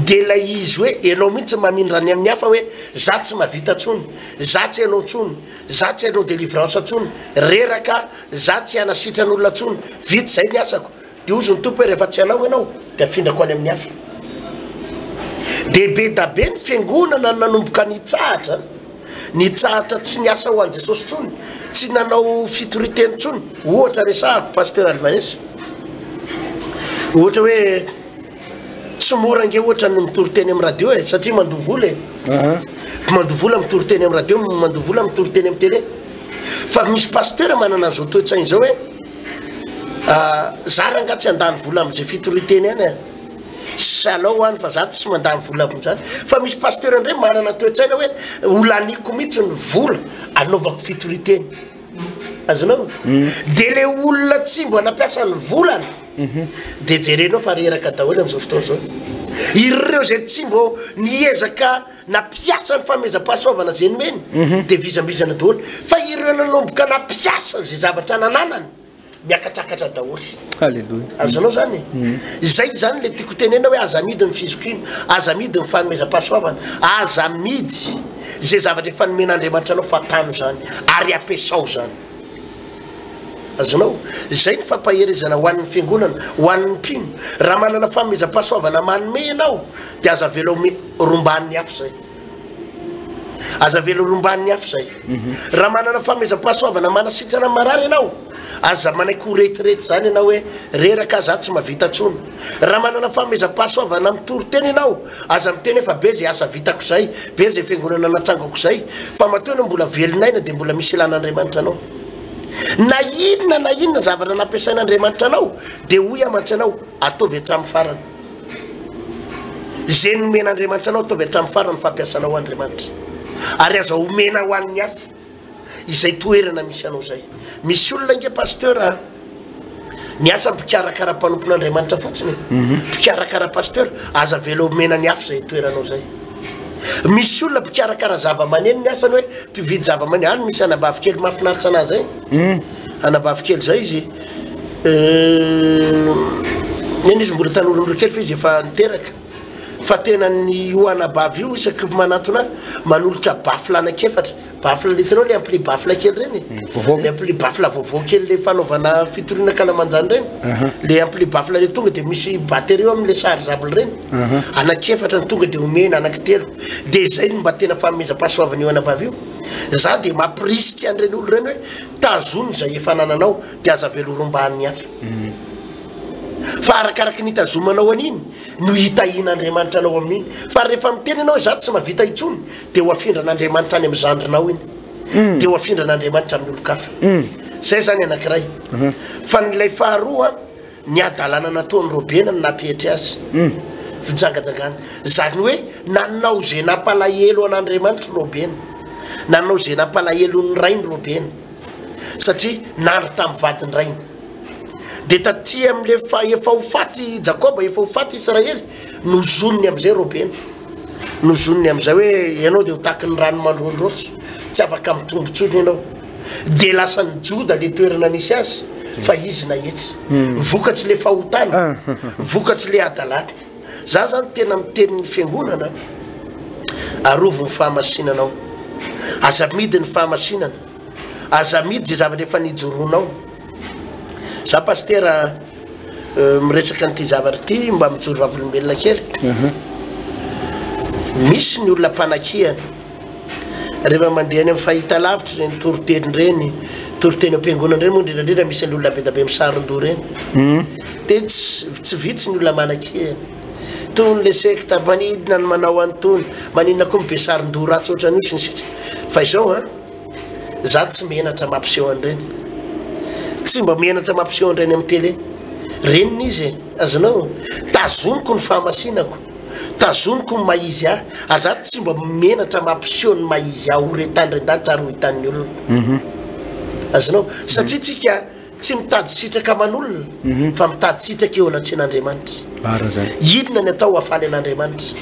Dia ilay izy hoe ianao mihitsy mamindra any amin'ny hafa hoe za tsy mahavita tsony, za tsy hanao tsony, za tsy hanao délivrance tsony, reraka za tsy hanasitrana olona tsony, vita izay ny asako. Dia hozy ny Tompo hoe rehefa tsy hanao ianao dia afindrako any amin'ny hafa. Dia be da be ny fiangonana nanomboka nitsahatra, nitsahatra tsy niasa ho an'i Jesosy tsony, tsy nanao fitorian-teny tsony. Ohatra resahako Pasteur Alvarez, ohatra hoe. Tsy mora ange ohatra ny mitory teny amin'ny radio e, satria mandoa vola e. Mandoa vola mitory teny amin'ny radio, mandoa vola mitory teny amin'ny télé. Fa misy pasteur manana an'izao toe-tsaina izao hoe ah, za rangaha tsy handany vola amin'izay fitorian-teny any e. Salao any fa za tsy mandany vola amin'izany. Fa misy pasteur indray manana toe-tsaina hoe ho laniko mihitsy ny vola anaovako fitorian-teny. Azonao? Dia le olona tsy mba nampiasa ny volany dia jerenao fa reraka daholo amin'izao fotoana izao. Ireo izay tsy mba niezaka nampiasa ny fanomezam-pahasoavana izay nomeny dia vizambizana daholo. Fa ireo nanomboka nampiasa izay zavatra nananany miakatrakatra daholo. Alléluia. Azonao zany e? Izay zany le tiako tenena hoe aza amidy ny fizokiana, aza amidy ny fanomezam-pahasoavana, aza amidy izay zavatra efa nomen'Andriamanitra anao fa tano izany ary ampiasao izany. Azonao? Izay ny fampaherezana ho an'ny fiangonana, ho an'ny mpino. Raha manana fanomezam-pahasoavana manome ianao dia aza avela ho rombahan'ny hafa izay. Aza avela ho rombahan'ny hafa izay. Raha manana fanomezam-pahasoavana manasitrana ny marary ianao, aza manaiky ho retirety izany ianao hoe reraka aho, za tsy mahavita intsony. Raha manana fanomezam-pahasoavana mitory teny ianao, aza miteny hoe fa be izay asa vitako izay, be izay fiangonana natsangako izay, fa matoa ianao mbola velon'aina dia mbola misy ilan'Andriamanitra anao. Na inona na inona zavatra nampiasain'Andriamanitra anao, dia hoy aho mantsy anao, ataovy hatramin'ny farany. Izay nomen'Andriamanitra anao, ataovy hatramin'ny farany ny fampiasanao Andriamanitra. Ary aza omena ho an'ny hafa izay toerana misy anao izay. Misy olona ange pasteur a, miasa mpikarakara mpanompon'Andriamanitra fotsiny, mpikarakara pasteur, aza avela omena ny hafa izay toeranao izay. Misy olona mpikarakara zava-maneno ny asany hoe mpividy zava-maneno, any misy anabavy kely mahafinaritra anah zay. Anabavy kely zay izy, eny izy mbola tanora kely fa izy efa niteraka. Fa tena ny io anabavy io isaky manantona ahy manolotra baffle anankiefatra. Baffle le hitanao le ampli baffle kely reny? Vaovao. Le ampli baffle vaovao kely le fanaovana fitoriana ankalamanjana reny. Le ampli baffle le tonga de misy batterie eo amin'le chargeable reny. Anankiefatra no tonga de omena, anankitelo. De zay no mba tena fanomezam-pahasoavana io anabavy io. Za de mampirisika an'ireny olona ireny hoe tazony izay efa anananao de aza avela ho rombahan'ny hafa. Fa arakaraky ny hitazomanao an'iny no hitahian'Andriamanitra anao amin'iny. Fa rehefa miteny ianao hoe za tsy mahavita intsony de ho afindran'Andriamanitra any amin'ny zandrinao iny. De ho afindran'Andriamanitra amin'ny olon-kafa. Zay zany anankiray. Fa ny ilay faharoa, ny hadalana nataon'i Robena no nampietry azy. Fijangajangana. Izany hoe nanao izay nampalahelo an'Andriamanitra Robena. Nanao izay nampalahelo ny rainy Robena. Satria nandry tamin'ny vadin-drainy. Dia taty amin'ilay fa efa ho faty Jakoba, efa ho faty Israely, nozoniny amin'izay Robena. Nozoniny amin'izay hoe ianao dia ho tahaky ny rano mandroandroatra, tsy afaka mitombo intsony ianao. Dia lasan'i Joda ilay toerana nisy azy, fa izy nahetsy. Vokatry ilay fahotana, vokatry ilay hadalana. Za zany tena miteny ny fiangonana, arovy ny fahamasinanao. Aza amidy ny fahamasinana. Aza amidy izay zavatra efa nijoroanao. Za pasitera miresaka an'ity zavatra ity mba mijoro vavolombelona kely. Misy ny olona mpanakihana. Rehefa mandeha any amin'ny fahitalavitra ireny toriteny ireny, toriteny am-piangonana ireny moa indrindra indrindra misy an'ilay olona be dia be misaron-doha ireny. Dia tsy tsy vitsy ny olona manakihana. Tony le sekta, maninona no manao an'itony, maninona koa ny be saron-doha ratsy ohatran'io sy ny sisa. Fa izao an, za tsy menatra mampiseho an'ireny. Tsy mba menatra mampiseho an'ireny amin'ny télé. Reniny izy e, azonao? Tazoniko ny fahamasinako. Tazoniko ny maha izy ahy, ary za tsy mba menatra mampiseho ny maha izy ahy ho re tany ren-danitra ary ho hitan'ny olona. Azonao? Satria tsika tsy mitady sitraka aman'olona, fa mitady sitraka eo anatrehan'Andriamanitra. Marina zany. Inona ny atao hahafaly an'Andriamanitra?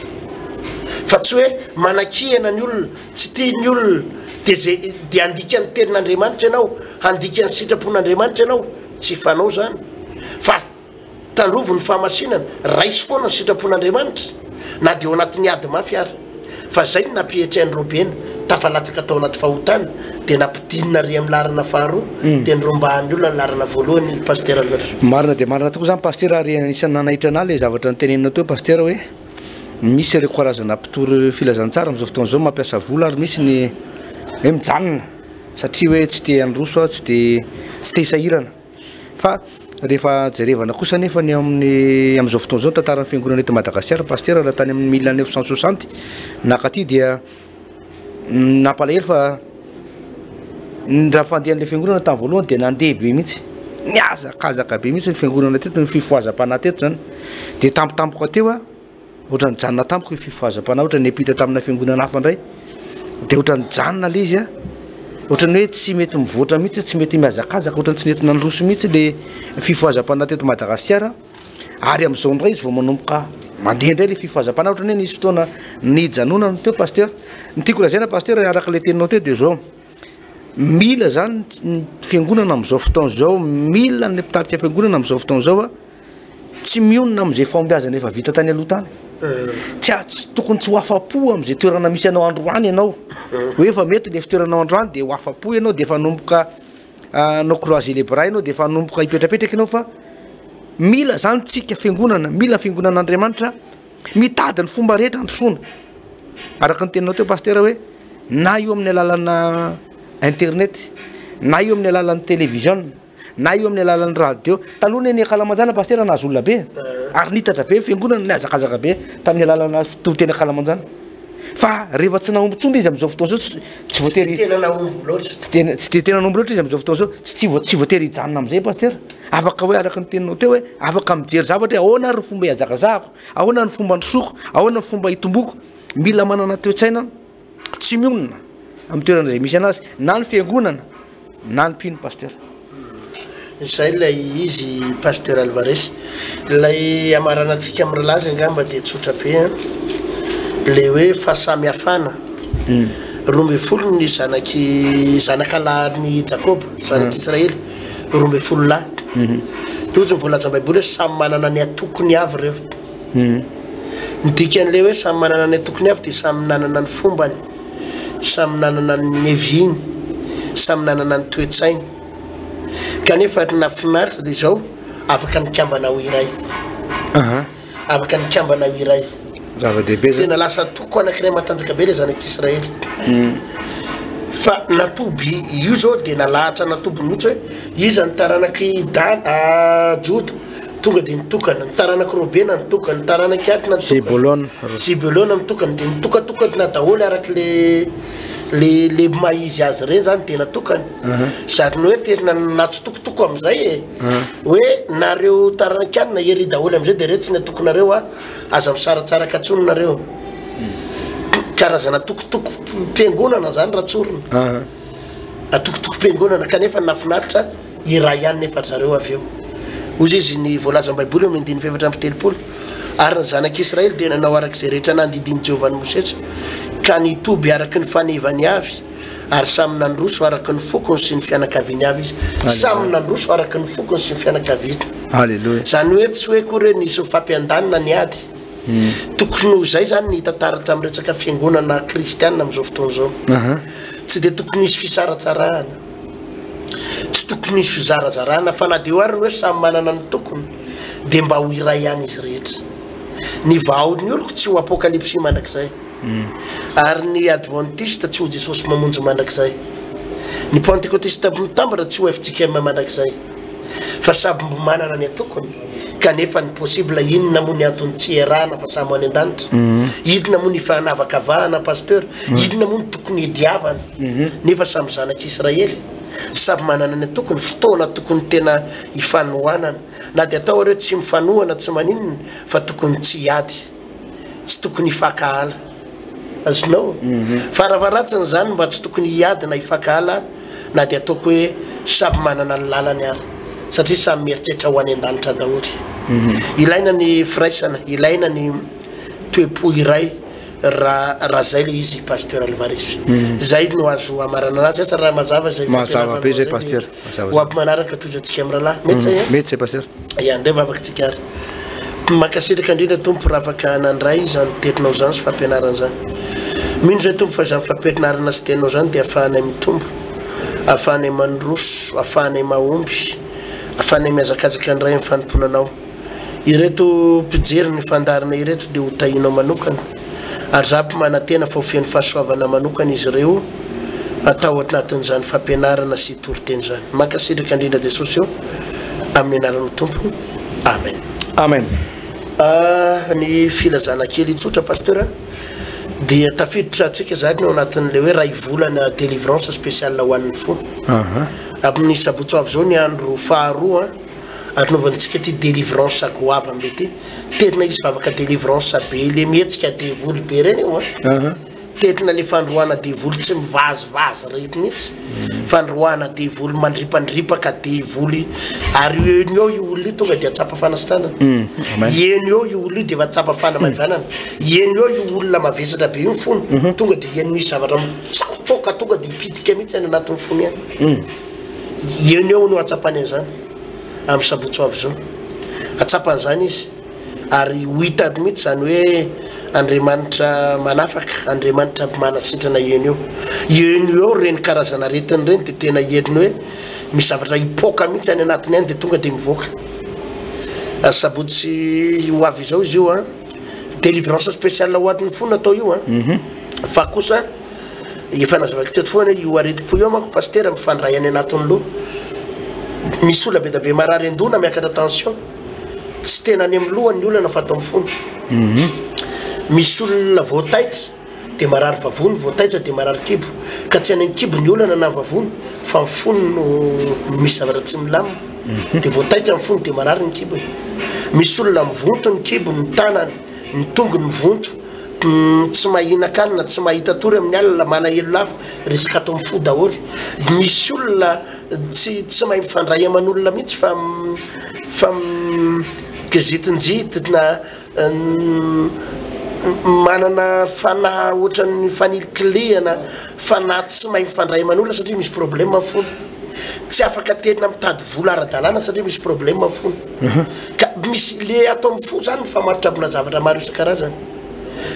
Fa tsy hoe manakihana ny olona, tsy tia ny olona, dia zay dia handika ny tenin'Andriamanitra ianao, handika ny sitrapon'Andriamanitra ianao, tsy fanao zany. Fa Tandrovy ny fahamasinana, raiso foana ny sitrapon'Andriamanitra, na dia ao anatin'ny ady mafy ara. Fa izay no nampihetry an'i Robena, tafalatsaka tao anaty fahotana, dia nampidinina ary amin'ny laharana faharoa, dia norombahan'ny olona ny laharana voalohany, Pasitera Albert. Marina dia marina tokoa izany Pasitera ary anisan'ny nanaitra anah ilay zavatra noteneninao teo Pasitera hoe misy ireo karazana mpitory filazantsara amin'izao fotoana izao mampiasa vola ary misy ny hoe mijanona satria hoe tsy te handroso aho tsy te tsy te hisahirana. Fa rehefa jerevana kosa anefa ny amin'ny amin'izao fotoana izao ny tantaran'ny fiangonana eto Madagasikara, Pasitera, raha tany amin'ny 1960 nankaty dia nampalahelo fa ny raha fandehan'ilay fiangonana tamin'ny voalohany dia nandeha be mihitsy, nihazakazaka be mihitsy ny fiangonana teto, ny fifohazam-panahy teto zany, dia tampotampoka teo a. Ohatran'ny nijanona tampoka io fifohazam-panahy, ohatran'ny niampita tamina fiangonana hafa indray, dia ohatran'ny nijanona ilay izy an, ohatran'ny hoe tsy mety mivoatra mihitsy, tsy mety mihazakazaka, ohatran'ny tsy nety nandroso mihitsy ilay fifohazam-panahy teto Madagasikara, ary amin'izao indray izy vao manomboka mandeha indray ilay fifohazam-panahy, ohatran'ny hoe nisy fotoana nijanonana teo Pasteur. Ny tiako lazaina Pasteur araka ilay teninao teo dia izao, mila izany ny fiangonana amin'izao fotoana izao, mila ny mpitarika fiangonana amin'izao fotoana izao an, Tsy mionona amin'izay fahombiazana efa vita tany aloha tany. Tsy tsy tokony tsy ho afa-po amin'izay toerana misy anao androany ianao. Hoe efa mety le fitoeranao androany dia ho afa-po ianao dia efa hanomboka hanao croiser les bras ianao dia efa hanomboka hipetrapetraka ianao fa mila zany tsika fiangonana, mila fiangonan'Andriamanitra mitady ny fomba rehetra handrosoana. Araka ny teninao teo pasitera hoe na io amin'ny alalana internet na io amin'ny alalan'ny télévision na eo amin'ny alalan'ny radio. Taloha ny ankalamanjana pasitera nahazo olona be ary nitatra be ny fiangonana, nihazakazaka be tamin'ny alalana toriteny ankalamanjana. Fa rehefa tsy nahomby intsony izy amin'izao fotoana izao, tsy voatery Tsy dia tena nahomby loatra. Tsy dia tsy dia tena nahomby loatra izy amin'izao fotoana izao. Tsy tsy tsy voatery hijanona amin'izay pasitera. Afaka hoe araka ny teninao teo hoe afaka mijery zavatra hoe ahoana ary ny fomba hihazakazahako, ahoana ny fomba handrosoako, ahoana ny fomba hitomboko. Mila manana toe-tsaina tsy mionona amin'ny toerana izay misy anazy na ny fiangonana na ny mpino pasteur. Izay ilay izy Pasteur Alvarez. Ilay hamaranantsika amin'ny relazy angamba dia tsotra be an. Ilay hoe fahasamihafana. 12 ny zanaky zanaka lahin'i Jakoba, zanak'i Israely, 12 lahy. Dia hoy ny voalazan'ny Baiboly hoe samy manana ny atokony avy ireo. Ny dikan'ilay hoe samy manana ny antokony avy dia samy nanana ny fombany, samy nanana ny neviany, samy nanana ny toe-tsainy. Kanefa ny nahafinaritra dia izao, afaka nikambana ho iray. Afaka nikambana ho iray. Zava-dehibe zany. Tena lasa antoko anankiray matanjaka be ilay zanak'Israely. Fa natoby io zao dia nalahatra natoby mihitsy hoe iza ny taranak'i Dan, Joda. Tonga dia nitokana, ny taranak'i Robena nitokana, ny taranak'i Atna nitokana. Zebolona. Zebolona mitokana, dia nitokatokana daholo araka le le le maha izy azy ireny zany dia natokana. Zary ny hoe tena natsitokotoko amin'izay e. Hoe nareo taranak'i Anna ery daholo amin'izay dia retsy ny atokonareo a, aza misaratsaraka intsony nareo. Karazana tokotokom-piangonana zany raha tsorina. Atokotokom-piangonana kanefa ny nahafinaritra Iray ihany nefa ry zareo avy eo. Hoy izy, ny voalazan'ny Baiboly eo amin'ny andininy faha-34, Ary ny zanak'Israely dia nanao araka izay rehetra nandidian'i Jehovah an'i Mosesy, ka nitoby araka ny fanevany avy, ary samy nandroso araka ny fokony sy ny fianakaviany avy izy. Samy nandroso araka ny fokony sy ny fianakaviany. Aleloia. Izany hoe tsy hoe akory hoe nisy nifampiandanina ny ady. Tokony ho izay izany ny hita taratra amin'ny resaka fiangonana kristiana amin'izao fotoana izao. Tsy dia tokony hisy fisaratsarahana. Tsy tokony hisy fizarazarana fa na dia eo ary ny hoe samy manana ny tokony dia mba ho iray ihany izy rehetra. Ny vahaon'ny oloko tsy ho apokalypsy mandrakizay. Ary ny adventiste tsy ho Jesosy mamonjy mandrakizay. Ny pantekotista mitambatra tsy ho fjkm mandrakizay. Fa samy mbo manana ny atokony kanefa ny possible inona moa ny antony tsy iarahana fa samy ho any an-danitra? Inona moa ny ifanavakavahana Pasteur? Inona moa ny tokony iadiavana nefa samy zanak'Israely? Samy manana ny atokony, fotoana tokony tena ifanohanana. Na dia atao ary hoe tsy mifanohana tsy maninona fa tokony tsy hiady. Tsy tokony hifankahala. Azonao? Farafaharatsiny izany mba tsy tokony hiady na hifankahala na dia ataoko hoe samy manana ny lalany ary satria samy mieritreritra ho any an-danitra daholo. Ilaina ny firaisana, ilaina ny toe-po iray raha raha zay le izy Pasteur Alvarez. Zay no azo amaranana azy asa raha mazava izay Mazava be zay Pasteur. Ho avy manaraka tohizantsika amin'ny rahalahy. Mety zay eh? Mety zay Pasteur. Ya, andeha vavaka tsika ary. Mankasitraka indrindra Tompo raha afaka nandray izany teninao izany sy fampianarana izany. Mino izay Tompo fa izany fampianarana sy teninao izany dia ahafahanay mitombo, ahafahanay mandroso, ahafahanay mahomby, ahafahanay mihazakazaka indray amin'ny fanompoana Anao. Ireto mpijery ny fandaharana ireto dia ho tahianao manokana ary za manantena fa ho feno fahasoavana manokana izy ireo atao anatin'izany fampianarana sy toriteny izany. Mankasitraka indrindra Jesosy ô, amin'ny anaranao Tompo. Amen. Amen. Ah, ny filazana kely tsotra Pasteur a, dia tafiditra antsika zany ao anatin'ilay hoe ray volana délivrance spéciale ho an'ny fo. Amin'ny sabotsy ho avy izao ny andro faharoa ary naovantsika ity délivrance goavana be ity. Tena hisy vavaka délivrance be le mihetsika devoly be reny io an. Tena le fandroahana devoly tsy mivazivazy rehetra mihitsy. Fandroahana devoly mandripandripaka devoly ary eny eo io olona io tonga dia tsapa fanasitranana. Eny eo io olona io dia efa tsapa fanamaivanana. Eny eo io olona mavesatra be io ny fony tonga dia eny misy zavatra mitsotsoka tonga dia mipitika mihitsy any anatin'ny fony any. Eny eo no hahatsapany an'izany amin'ny sabotsy ho avy izao. Hahatsapa an'izany izy ary ho hitany mihitsy izany hoe Andriamanitra manafaka, Andriamanitra manasitrana eny eo. Eny eo ireny karazana aretina ireny dia tena henony hoe misy zavatra hipoaka mihitsy any anatiny any dia tonga dia mivoaka. Sabotsy ho avy izao izy io an. Délivrance spéciale ho an'ny fo natao io an. Fa kosa Efa nazavaiko teto foana io aretim-po io manko Pasitera mifandray any anatin'ny loha. Misy olona be dia be marary an-doha na miakatra tension. Tsy tena any amin'ny lohany ny olana fa ato amin'ny fony. Misy olona vao taitra dia marary vavony, vao taitra dia marary kibo. Ka tsy any amin'ny kibo ny olana na ny vavony fa ny fony no misy zavatra tsy milamina. Dia vao taitra ny fony dia marary ny kibony. Misy olona mivonto ny kibony, ny tanany, ny tongony mivonto. Tsy mahinan-kanina, tsy mahita tory amin'ny alina, malahelo lava, resaka ato amin'ny fo daholo. Misy olona tsy tsy mahay mifandray aman'olona mihitsy fa fa kizitinjitina, manana fanahy ohatran'ny fanilikilihana, fanahy tsy mahay mifandray aman'olona satria misy problème ny fony. Tsy afaka tena mitady vola ara-dalàna satria misy problème ny fony. Ka misy le ato amin'ny fo zany mifamatotra amina zavatra maro isan-karazany.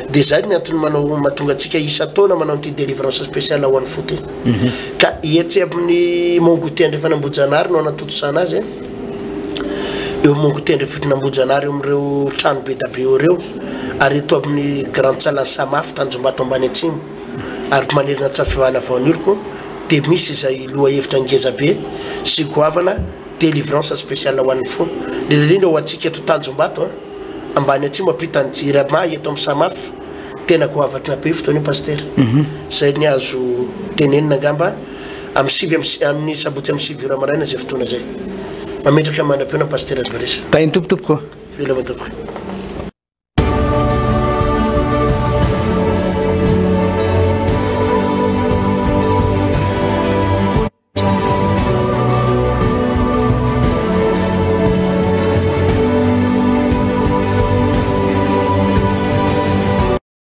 De zay ny antony manao mahatonga antsika isan-taona manao an'ity délivrance spéciale ho an'ny fo ty. Ka etsy amin'ny Mont Goûter Andrefan'Ambohijanahary no anatontosana azy. Eo Mont Goûter Andrefan'Ambohijanahary eo amin'ireo trano be da be eo ireo. Ary eto amin'ny Grande Salle Samaf Tanjombato ambany atsimo. Ary manerana Tsafivahana Vaonioroko dia misy izay lohahevitra ngeza be sy goavana Délivrance spéciale ho an'ny fo, indrindra indrindra ho antsika eto Tanjombato an, ambany atsimo ampitan'ny Jirama eto amin'ny Samaf, tena goavana be io fotoana io Pasitera, zay ny azo tenenina angamba amin'ny sivy amin'ny amin'ny sabotsy amin'ny 9 ora maraina izay fotoana izay. Mametraka mandra-pihaona Pasitera Alvarez. Tahin'ny Tompo tompoko. Veloma tompoko.